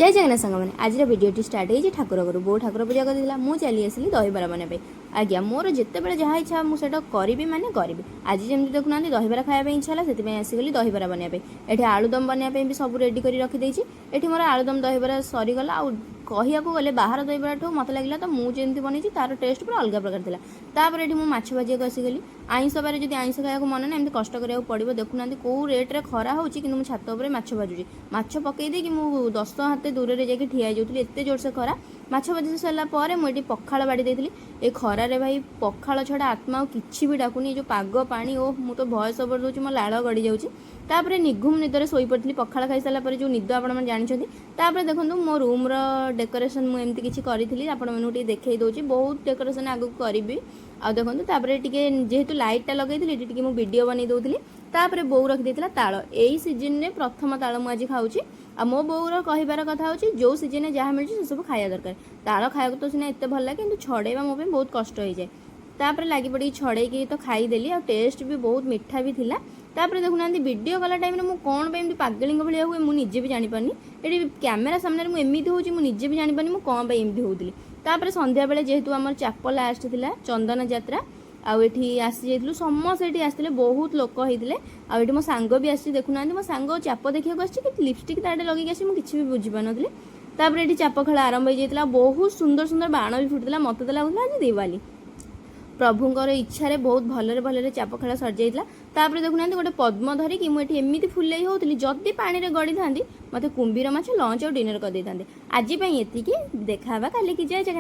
ଜୟ ଜଗନ୍ନାଥ ସାଙ୍ଗମାନେ। ଆଜିର ଭିଡ଼ିଓଟି ଷ୍ଟାର୍ଟ ହେଇଛି ଠାକୁର ଘରୁ। ବୋଉ ଠାକୁର ପୂଜା କରିଦେଇଥିଲା। ମୁଁ ଚାଲି ଆସିଲି ଦହିବରା ବନେଇବା ପାଇଁ। ଆଜ୍ଞା, ମୋର ଯେତେବେଳେ ଯାହା ଇଚ୍ଛା ମୁଁ ସେଇଟା କରିବି ମାନେ କରିବି। ଆଜି ଯେମିତି ଦେଖୁନାହାନ୍ତି, ଦହିବରା ଖାଇବା ପାଇଁ ଇଚ୍ଛା ହେଲା, ସେଥିପାଇଁ ଆସିଗଲି ଦହିବରା ବନେଇବା ପାଇଁ। ଏଠି ଆଳୁଦମ ବନେଇବା ପାଇଁ ବି ସବୁ ରେଡ଼ି କରି ରଖିଦେଇଛି। ଏଠି ମୋର ଆଳୁଦମ ଦହିବରା ସରିଗଲା। ଆଉ କହିବାକୁ ଗଲେ ବାହାର ଦହିବରାଠୁ ମୋତେ ଲାଗିଲା ତ ମୁଁ ଯେମିତି ବନେଇଛି, ତାର ଟେଷ୍ଟ ପୁରା ଅଲଗା ପ୍ରକାର ଥିଲା। ତାପରେ ଏଠି ମୁଁ ମାଛ ଭାଜିବାକୁ ଆସିଗଲି। ଆଇଁଷ ବାର ଯଦି ଆଇଁଷ ଖାଇବାକୁ ମନ ନା ଏମିତି କଷ୍ଟ କରିବାକୁ ପଡ଼ିବ। ଦେଖୁନାହାନ୍ତି, କେଉଁ ରେଟ୍ରେ ଖରା ହେଉଛି, କିନ୍ତୁ ମୁଁ ଛାତ ଉପରେ ମାଛ ଭାଜୁଛି। ମାଛ ପକେଇ ଦେଇକି ମୁଁ 10 ହାତେ ଦୂରରେ ଯାଇକି ଠିଆ ହେଇଯାଉଥିଲି, ଏତେ ଜୋରସେ ଖରା। ମାଛ ଭାଜି ସାରିଲା ପରେ ମୁଁ ଏଠି ପଖାଳ ବାଡ଼ି ଦେଇଥିଲି। ଏ ଖରାରେ ଭାଇ, ପଖାଳ ଛଡ଼ା ଆତ୍ମା ଆଉ କିଛି ବି ଡାକୁନି। ଏ ଯେଉଁ ପାଗ ପାଣି ଓ ମୁଁ ତ ଭଏସ ଓଭର ଦେଉଛି, ମୋ ଲାଳ ଗଡ଼ି ଯାଉଛି। ତାପରେ ନିଘୁମ ନିଦରେ ଶୋଇପଡ଼ିଥିଲି, ପଖାଳ ଖାଇସାରିଲା ପରେ ଯେଉଁ ନିଦ ଆପଣମାନେ ଜାଣିଛନ୍ତି। ତାପରେ ଦେଖନ୍ତୁ, ମୋ ରୁମ୍ର ଡେକୋରେସନ୍ ମୁଁ ଏମିତି କିଛି କରିଥିଲି, ଆପଣମାନଙ୍କୁ ଟିକେ ଦେଖେଇ ଦେଉଛି। ବହୁତ ଡେକୋରେସନ୍ ଆଗକୁ କରିବି। ଆଉ ଦେଖନ୍ତୁ, ତାପରେ ଟିକେ ଯେହେତୁ ଲାଇଟ୍ଟା ଲଗେଇଥିଲି, ଏଠି ଟିକେ ମୁଁ ଭିଡ଼ିଓ ବନେଇ ଦେଉଥିଲି। ତାପରେ ବୋଉ ରଖିଦେଇଥିଲା ତାଳ। ଏଇ ସିଜନରେ ପ୍ରଥମ ତାଳ ମୁଁ ଆଜି ଖାଉଛି। ଆଉ ମୋ ବୋଉର କହିବାର କଥା ହେଉଛି, ଯେଉଁ ସିଜନରେ ଯାହା ମିଳୁଛି ସେସବୁ ଖାଇବା ଦରକାର। ତାଳ ଖାଇବାକୁ ତ ସିନା ଏତେ ଭଲ ଲାଗେ, କିନ୍ତୁ ଛଡ଼େଇବା ମୋ ପାଇଁ ବହୁତ କଷ୍ଟ ହେଇଯାଏ। ତାପରେ ଲାଗି ପଡ଼ିକି ଛଡ଼େଇକି ତ ଖାଇଦେଲି, ଆଉ ଟେଷ୍ଟ ବି ବହୁତ ମିଠା ବି ଥିଲା। ତାପରେ ଦେଖୁନାହାନ୍ତି, ଭିଡ଼ିଓ କଲା ଟାଇମ୍ରେ ମୁଁ କ'ଣ ପାଇଁ ଏମିତି ପାଗଳିଙ୍କ ଭଳିଆ ହୁଏ, ମୁଁ ନିଜେ ବି ଜାଣିପାରୁନି। ଏଠି କ୍ୟାମେରା ସାମ୍ନାରେ ମୁଁ ଏମିତି ହେଉଛି, ମୁଁ ନିଜେ ବି ଜାଣିପାରୁନି ମୁଁ କ'ଣ ପାଇଁ ଏମିତି ହେଉଥିଲି। ତାପରେ ସନ୍ଧ୍ୟାବେଳେ ଯେହେତୁ ଆମର ଚାପ ଲାଷ୍ଟ ଥିଲା, ଚନ୍ଦନ ଯାତ୍ରା, ଆଉ ଏଠି ଆସିଯାଇଥିଲୁ। ସମସ୍ତେ ଏଠି ଆସିଥିଲେ, ବହୁତ ଲୋକ ହେଇଥିଲେ। ଆଉ ଏଠି ମୋ ସାଙ୍ଗ ବି ଆସିଛି। ଦେଖୁନାହାନ୍ତି, ମୋ ସାଙ୍ଗ ଚାପ ଦେଖିବାକୁ ଆସିଛି କି ଲିପଷ୍ଟିକ୍ ତାଆଡ଼େ ଲଗେଇକି ଆସିଛି, ମୁଁ କିଛି ବି ବୁଝିପାରୁନଥିଲି। ତାପରେ ଏଠି ଚାପ ଖେଳ ଆରମ୍ଭ ହେଇଯାଇଥିଲା। ବହୁତ ସୁନ୍ଦର ସୁନ୍ଦର ବାଣ ବି ଫୁଟିଥିଲା। ମୋତେ ତ ଲାଗୁଥିଲା ଆଜି ଦିୱାଲି। ପ୍ରଭୁଙ୍କର ଇଚ୍ଛାରେ ବହୁତ ଭଲରେ ଭଲରେ ଚାପ ଖେଳ ସରିଯାଇଥିଲା। ତାପରେ ଦେଖୁନାହାନ୍ତି, ଗୋଟେ ପଦ୍ମ ଧରିକି ମୁଁ ଏଠି ଏମିତି ଫୁଲେଇ ହେଉଥିଲି, ଯଦି ପାଣିରେ ଗଡ଼ିଥାନ୍ତି, ମୋତେ କୁମ୍ଭୀର ମାଛ ଲଞ୍ଚ ଆଉ ଡିନର କରିଦେଇଥାନ୍ତେ। ଆଜି ପାଇଁ ଏତିକି, ଦେଖା ହେବା କାଲିକି। ଜୟ ଜଗନ୍ନାଥ।